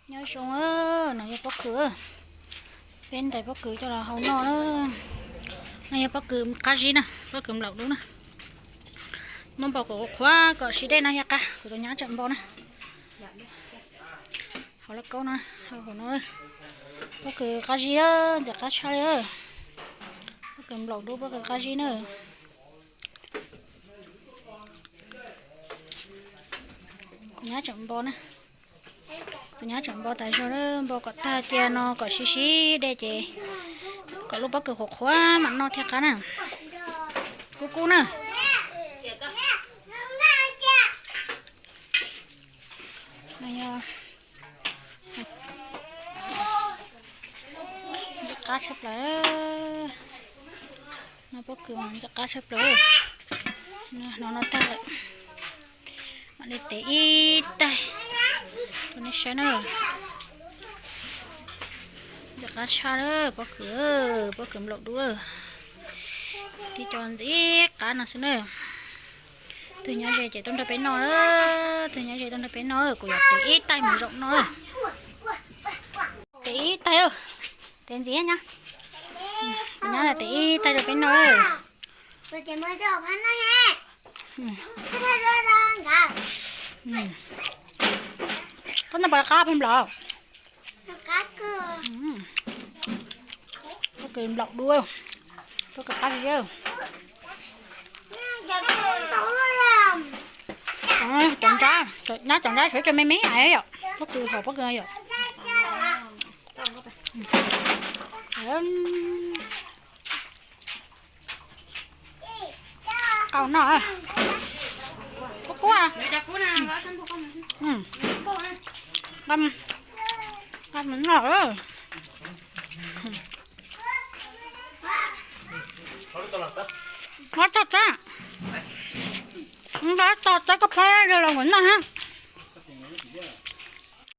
Nyob zoo, no yog pob kws, peb ntais pob kws coj los hau noj na. No yog pob kws qab zib na, pob kws nplaum dub na. Muab npau kom qhuav kom sib dej no thiaj qab, kuv tus nyab tseem npau na. Hauv laj kaub no, hauv no, pob kws qab zib, ntxim qab tshaj li. Pob kws nplaum dub, pob kws qab zib na. Kuv nyab tseem npau na. Kuv nyab tseem npau tas zog, npau kom tag cia no kom sib sib dej ces kom lub pob kws qhuav qhuav mam noj thiaj qab na. Kub kub na. Ntxim qab tshaj plaws. No pob kws mas ntxim qab tshaj plaws. No no tag lawm. Mam li tev ib taig rau nej saib na. Ntxim qab tshaj lawm pob kws, pob kws nplaum dub lawm. Tib co ntxim qab no xwb na. Tus nyob ze ces tuaj nrog peb noj, tus nyob ze tuaj nrog peb noj, kuv yuav tev ib taig mus zaum noj. Tev ib taig, tev ntxiv nyab. Kuv nyab tev ib taig rau peb noj. Koj noj puas qab peb nplaum? Pob kws nplaum dub, pob kws qab zib. Cov nrab, nyab cov nrab sawv tsees me me yom, pob kws hauv pob kws yom. Qau noj, kub kub. Noj, txog txab, nqa txog txab koj phab los noj.